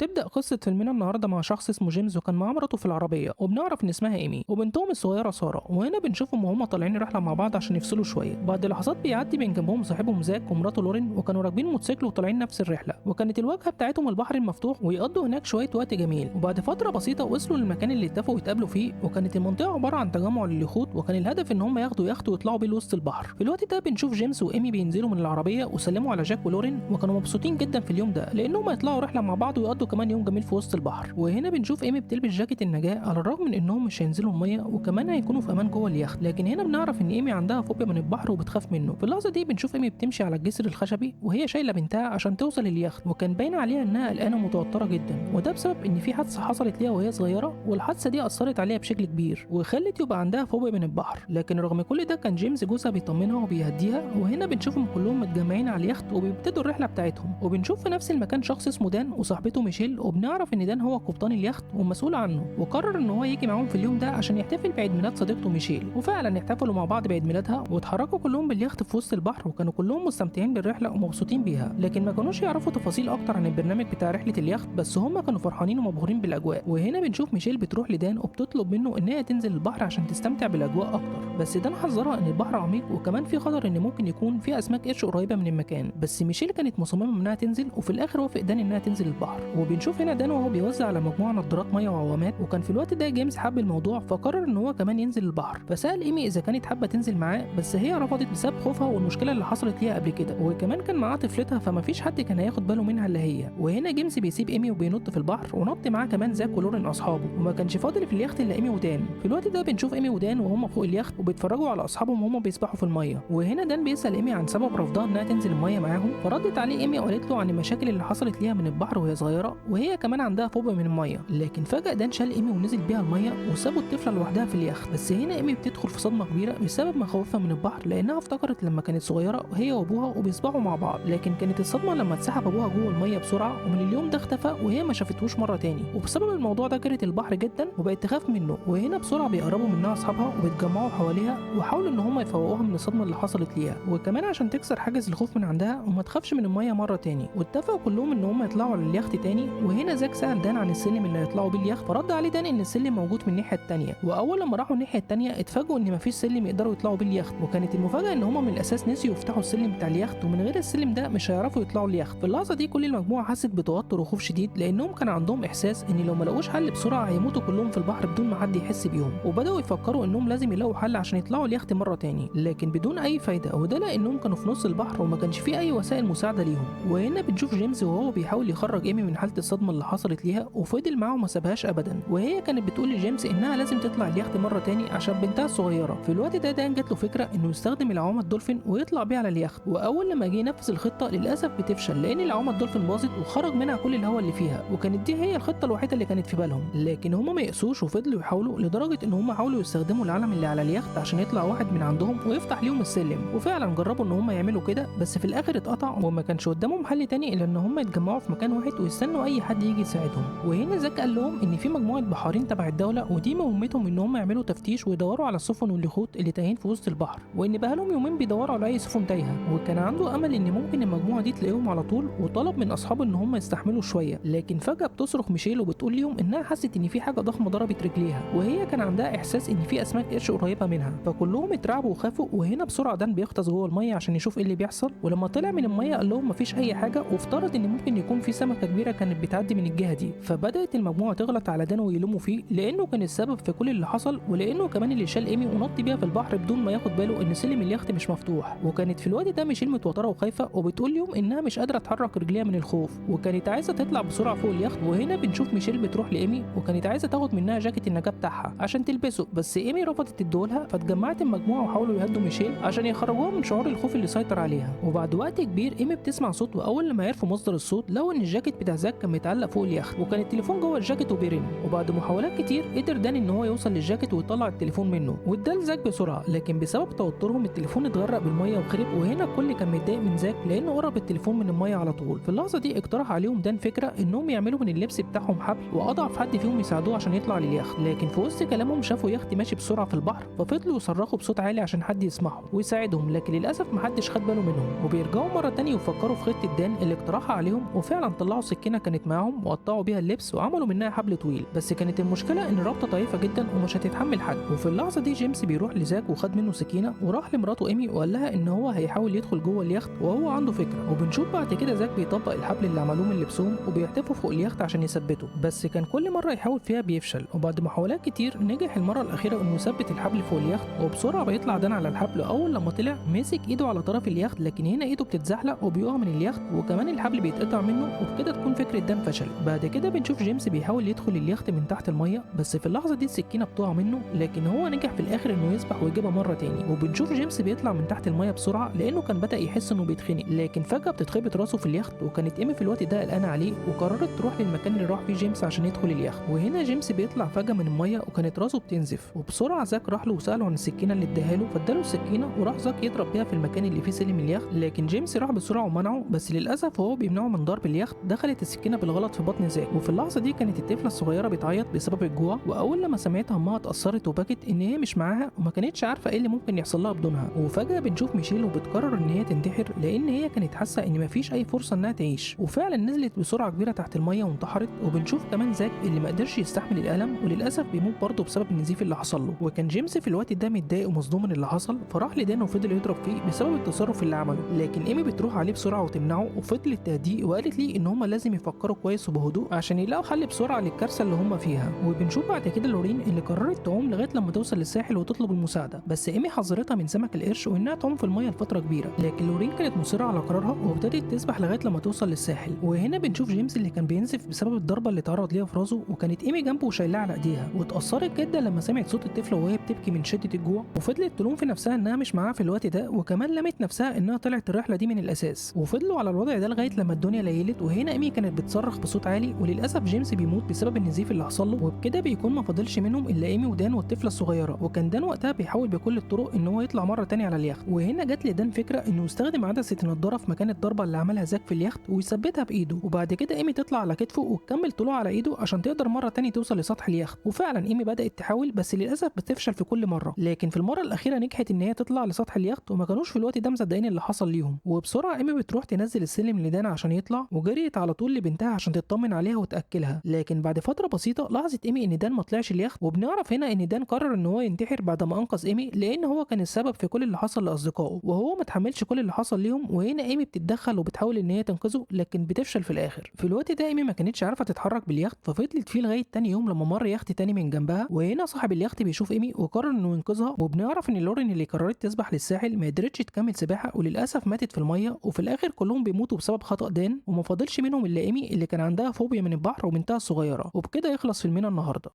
تبدأ قصة فيلمنا النهاردة مع شخص اسمه جيمس، وكان معاه مراته في العربية، وبنعرف إن اسمها إيمي، وبنتهم الصغيرة سارة. وهنا بنشوفهم وهم طالعين رحلة مع بعض عشان يفصلوا شوية. بعد لحظات بيعدي من جنبهم صاحبهم زاك ومراته لورين، وكانوا راكبين موتوسيكل وطالعين نفس الرحلة، وكانت الواجهة بتاعتهم البحر المفتوح، ويقضوا هناك شوية وقت جميل. وبعد فترة بسيطة وصلوا للمكان اللي اتفقوا يتقابلوا فيه، وكانت المنطقة عبارة عن تجمع لليخوت، وكان الهدف إن هم ياخدوا يخت ويطلعوا بيه لوسط البحر. في الوقت ده بنشوف جيمس وإيمي بينزلوا من العربية وسلموا على جاك ولورين، وكانوا مبسوطين جدا في اليوم ده لأنهم هيطلعوا رحلة مع بعض ويقضوا كمان يوم جميل في وسط البحر. وهنا بنشوف ايمي بتلبس جاكيت النجاة على الرغم من انهم مش هينزلوا المية وكمان هيكونوا في امان جوه اليخت، لكن هنا بنعرف ان ايمي عندها فوبيا من البحر وبتخاف منه. في اللحظة دي بنشوف ايمي بتمشي على الجسر الخشبي وهي شايله بنتها عشان توصل اليخت، وكان باين عليها انها قلقانة ومتوتره جدا، وده بسبب ان في حادثه حصلت ليها وهي صغيرة، والحادثه دي اثرت عليها بشكل كبير وخلت يبقى عندها فوبيا من البحر. لكن رغم كل ده كان جيمس جوزها بيطمنها وبيهديها. وهنا بنشوفهم كلهم متجمعين على اليخت وبيبتدوا الرحلة بتاعتهم. وبنشوف في نفس المكان شخص اسمه دان وصاحبته ميشيل، وبنعرف ان دان هو قبطان اليخت ومسؤول عنه، وقرر ان هو يجي معاهم في اليوم ده عشان يحتفل بعيد ميلاد صديقته ميشيل. وفعلا احتفلوا مع بعض بعيد ميلادها واتحركوا كلهم باليخت في وسط البحر، وكانوا كلهم مستمتعين بالرحله ومبسوطين بيها، لكن ما كانوش يعرفوا تفاصيل اكتر عن البرنامج بتاع رحله اليخت، بس هم كانوا فرحانين ومبهورين بالاجواء. وهنا بنشوف ميشيل بتروح لدان وبتطلب منه ان هي تنزل البحر عشان تستمتع بالاجواء اكتر، بس دان حذرها ان البحر عميق وكمان في خطر ان ممكن يكون في اسماك قرش قريبه من المكان، بس ميشيل كانت مصممه انها تنزل، وفي الاخر وافق دان انها تنزل البحر. وبنشوف هنا دان وهو بيوزع على مجموعة نظارات مية وعوامات، وكان في الوقت ده جيمس حب الموضوع فقرر ان هو كمان ينزل البحر، فسال ايمي اذا كانت حابة تنزل معاه، بس هي رفضت بسبب خوفها والمشكلة اللي حصلت ليها قبل كده، وكمان كان معاها طفلتها فما فيش حد كان هياخد باله منها الا هي. وهنا جيمس بيسيب ايمي وبينط في البحر، ونط معاه كمان زاك ولورين اصحابه، وما كانش فاضل في اليخت الا ايمي ودان. في الوقت ده بنشوف ايمي ودان وهم فوق اليخت وبيتفرجوا على اصحابهم وهم بيسبحوا في المية. وهنا دان بيسال ايمي عن سبب رفضها انها تنزل المية معاهم، فردت عليه ايمي وقالت له عن المشاكل اللي حصلت ليها من البحر وهي صغيرة، وهي كمان عندها فوبيا من المية. لكن فجأة دان شال ايمي ونزل بيها المية وسابوا الطفلة لوحدها في اليخت. بس هنا ايمي بتدخل في صدمة كبيرة بسبب مخاوفها من البحر، لانها افتكرت لما كانت صغيرة وهي وابوها وبيسبحوا مع بعض، لكن كانت الصدمة لما اتسحب ابوها جوه المية بسرعة، ومن اليوم ده اختفى وهي ما شافتهوش مرة تاني. وبسبب الموضوع ده كرهت البحر جدا وبقت تخاف منه. وهنا بسرعة بيقربوا منها اصحابها وبيتجمعوا حواليها وحاولوا ان هم يفوقوها من الصدمة اللي حصلت ليها، وكمان عشان تكسر حاجز الخوف من عندها وما تخافش من المية مرة تاني. واتفقوا كلهم ان هم يطلعوا على اليخت تاني. وهنا زاك سأل دان عن السلم اللي هيطلعوا بيه اليخت، فرد عليه دان ان السلم موجود من الناحية التانية. واول لما راحوا الناحية التانية اتفاجئوا ان مفيش سلم يقدروا يطلعوا بيه اليخت، وكانت المفاجاة ان هم من الاساس نسيوا يفتحوا السلم بتاع اليخت، ومن غير السلم ده مش هيعرفوا يطلعوا اليخت. في اللحظة دي كل المجموعة حست بتوتر وخوف شديد، لانهم كان عندهم احساس ان لو ما لقوش حل بسرعة هيموتوا كلهم في البحر بدون ما حد يحس بيهم، وبداوا يفكروا انهم لازم يلاقوا حل عشان يطلعوا اليخت مرة تاني، لكن بدون اي فايده، وده لانهم كانوا في نص البحر وما كانش فيه اي وسائل مساعدة ليهم. وهنا بنشوف جيمس وهو بيحاول يخرج ايمي من حاله الصدمة اللي حصلت ليها، وفضل معاه وما سابهاش ابدا. وهي كانت بتقول لجيمس انها لازم تطلع اليخت مرة تاني عشان بنتها الصغيرة. في الوقت ده دان جات له فكرة انه يستخدم العوامه الدولفين ويطلع بيها على اليخت، واول لما جه ينفذ الخطة للاسف بتفشل لان العوامه الدولفين باظت وخرج منها كل الهواء اللي فيها، وكانت دي هي الخطة الوحيدة اللي كانت في بالهم. لكن هما ما يأسوش وفضلوا يحاولوا، لدرجة ان هما حاولوا يستخدموا العلم اللي على اليخت عشان يطلع واحد من عندهم ويفتح ليهم السلم، وفعلا جربوا ان هما يعملوا كده، بس في الاخر اتقطع وما كانش قدامهم حل تاني الا ان هما يتجمعوا في مكان واحد ويستنوا اي حد يجي يساعدهم. وهنا زاك قال لهم ان في مجموعة بحارين تبع الدولة، ودي مهمتهم ان هم يعملوا تفتيش ويدوروا على السفن واليخوت اللي تايهين في وسط البحر، وان بقالهم يومين بيدوروا على اي سفن تايهه، وكان عنده امل ان ممكن المجموعة دي تلاقيهم على طول، وطلب من اصحابه ان هم يستحملوا شوية. لكن فجاة بتصرخ ميشيل وبتقول لهم انها حست ان في حاجة ضخمة ضربت رجليها، وهي كان عندها احساس ان في اسماك قرش قريبه منها، فكلهم اترعبوا وخافوا. وهنا بسرعة دان بيغطس جوه المية عشان يشوف ايه اللي بيحصل، ولما طلع من المية قال لهم مفيش اي حاجة، وافترض ان ممكن يكون في سمكة كبيرة كانت بتعدي من الجهة دي. فبدات المجموعة تغلط على دان ويلوموا فيه لانه كان السبب في كل اللي حصل، ولانه كمان اللي شال ايمي ونط بيها في البحر بدون ما ياخد باله ان سلم اليخت مش مفتوح. وكانت في الوقت ده ميشيل متوترة وخايفة وبتقول لهم انها مش قادرة تحرك رجليها من الخوف، وكانت عايزه تطلع بسرعة فوق اليخت. وهنا بنشوف ميشيل بتروح لايمي وكانت عايزه تاخد منها جاكيت النجاة بتاعها عشان تلبسه، بس ايمي رفضت تديهولها. فاتجمعت المجموعة وحاولوا يهدوا ميشيل عشان يخرجوها من شعور الخوف اللي سيطر عليها. وبعد وقت كبير ايمي بتسمع صوت، واول لما عرفوا مصدر الصوت لقوا ان الجاكيت بتاع زاك كان متعلق فوق اليخت، وكان التليفون جوه الجاكيت وبيرن. وبعد محاولات كتير قدر دان ان هو يوصل للجاكيت ويطلع التليفون منه واداه لزاك بسرعة، لكن بسبب توترهم التليفون اتغرق بالمية وخرب. وهنا الكل كان متضايق من زاك لانه قرب التليفون من المية على طول. في اللحظة دي اقترح عليهم دان فكرة انهم يعملوا من اللبس بتاعهم حبل واضعف حد فيهم يساعدوه عشان يطلع لليخت، لكن في وسط كلامهم شافوا يخت ماشي بسرعة في البحر، ففضلوا يصرخوا بصوت عالي عشان حد يسمعهم ويساعدهم، لكن للاسف محدش خد باله منهم. وبيرجعوا مرة تانية يفكروا في خطه دان اللي اقترحها عليهم، وفعلا طلعوا سكينة كانت كانت معاهم وقطعوا بيها اللبس وعملوا منها حبل طويل، بس كانت المشكلة ان الرابطة ضعيفة جدا ومش هتتحمل حد. وفي اللحظة دي جيمس بيروح لزاك وخد منه سكينة وراح لمراته ايمي وقال لها ان هو هيحاول يدخل جوه اليخت وهو عنده فكرة. وبنشوف بعد كده زاك بيطبق الحبل اللي عملوه من لبسهم وبيحتفوا فوق اليخت عشان يثبته، بس كان كل مرة يحاول فيها بيفشل. وبعد محاولات كتير نجح المرة الاخيرة انه يثبت الحبل فوق اليخت، وبسرعة بيطلع دان على الحبل. اول لما طلع مسك ايده على طرف اليخت، لكن هنا ايده بتتزحلق وبيقع من اليخت وكمان الحبل بيتقطع منه، وبكده تكون فكرة دان فشلت. بعد كده بنشوف جيمس بيحاول يدخل اليخت من تحت المية، بس في اللحظة دي السكينة بتقع منه، لكن هو نجح في الاخر انه يسبح ويجيبها مرة تاني. وبنشوف جيمس بيطلع من تحت المية بسرعة لانه كان بدا يحس انه بيتخنق، لكن فجاة بتتخبط راسه في اليخت، وكانت ايمي في الوقت ده قلقانة عليه وقررت تروح للمكان اللي راح فيه جيمس عشان يدخل اليخت. وهنا جيمس بيطلع فجاة من المية وكانت راسه بتنزف، وبسرعة زاك راح له وساله عن السكينة اللي اداها له، فاداله السكينة وراح زاك يضرب بيها في المكان اللي فيه سلم اليخت، لكن جيمس راح بسرعة ومنعه، بس للاسف وهو بيمنعه من ضرب اليخت دخلت السكينة بالغلط في بطن زاك. وفي اللحظة دي كانت الطفلة الصغيرة بتعيط بسبب الجوع، واول لما سمعتها امها اتاثرت وبكت ان هي مش معاها وما كانتش عارفه ايه اللي ممكن يحصل لها بدونها. وفجاة بنشوف ميشيل وبتقرر ان هي تنتحر لان هي كانت حاسه ان مفيش اي فرصة انها تعيش، وفعلا نزلت بسرعة كبيرة تحت المية وانتحرت. وبنشوف كمان زاك اللي ما قدرش يستحمل الالم وللاسف بيموت برضه بسبب النزيف اللي حصل له. وكان جيمس في الوقت ده متضايق ومصدوم من اللي حصل، فراح لدان وفضل يضرب فيه بسبب التصرف اللي عمله، لكن ايمي بتروح عليه بسرعة وتمنعه وفضلت تهديه وقالت ليه ان هما لازم يفكروا كويس وبهدوء عشان يلاقوا حل بسرعة للكارثه اللي هما فيها. وبنشوف بعد كده لورين اللي قررت تعوم لغاية لما توصل للساحل وتطلب المساعدة، بس ايمي حذرتها من سمك القرش وانها تعوم في المية لفترة كبيرة، لكن لورين كانت مصرة على قرارها وابتدت تسبح لغاية لما توصل للساحل. وهنا بنشوف جيمس اللي كان بينزف بسبب الضربة اللي اتعرض ليها في راسه، وكانت ايمي جنبه وشايلاه على ايديها، واتاثرت جدا لما سمعت صوت الطفلة وهي بتبكي من شده الجوع، وفضلت تلوم في نفسها انها مش معاها في الوقت ده، وكمان لمت نفسها انها طلعت الرحلة دي من الاساس. وفضلوا على الوضع ده لغاية لما الدنيا ليلت، وهنا ايمي كانت بتصرخ بصوت عالي، وللاسف جيمس بيموت بسبب النزيف اللي حصل له، وبكده بيكون ما فاضلش منهم الا ايمي ودان والطفله الصغيرة. وكان دان وقتها بيحاول بكل الطرق ان هو يطلع مرة تانية على اليخت، وهنا جت لدان فكرة انه يستخدم عدسة النضارة في مكان الضربة اللي عملها زاك في اليخت ويثبتها بايده، وبعد كده ايمي تطلع على كتفه وتكمل طلوع على ايده عشان تقدر مرة تانية توصل لسطح اليخت. وفعلا ايمي بدات تحاول، بس للاسف بتفشل في كل مرة، لكن في المرة الاخيرة نجحت ان هي تطلع لسطح اليخت، وما كانوش في الوقت ده مصدقين اللي حصل ليهم. وبسرعة ايمي بتروح تنزل السلم لدان عشان يطلع، وجريت على طول لبنتها عشان تطمن عليها وتاكلها، لكن بعد فترة بسيطة لاحظت ايمي ان دان ما طلعش اليخت. وبنعرف هنا ان دان قرر ان هو ينتحر بعد ما انقذ ايمي، لان هو كان السبب في كل اللي حصل لاصدقائه وهو ما تحملش كل اللي حصل ليهم. وهنا ايمي بتتدخل وبتحاول ان هي تنقذه، لكن بتفشل في الاخر. في الوقت ده ايمي ما كانتش عارفه تتحرك باليخت، ففضلت فيه لغاية تاني يوم لما مر يخت تاني من جنبها، وهنا صاحب اليخت بيشوف ايمي وقرر انه ينقذها. وبنعرف ان لورين اللي قررت تسبح للساحل ما قدرتش تكمل سباحة وللاسف ماتت في المية، وفي الاخر كلهم بيموتوا بسبب خطأ دان، وما فاضلش منهم الا ايمي اللي كان عندها فوبيا من البحر وبنتها الصغيرة. وبكده يخلص فيلمنا النهارده.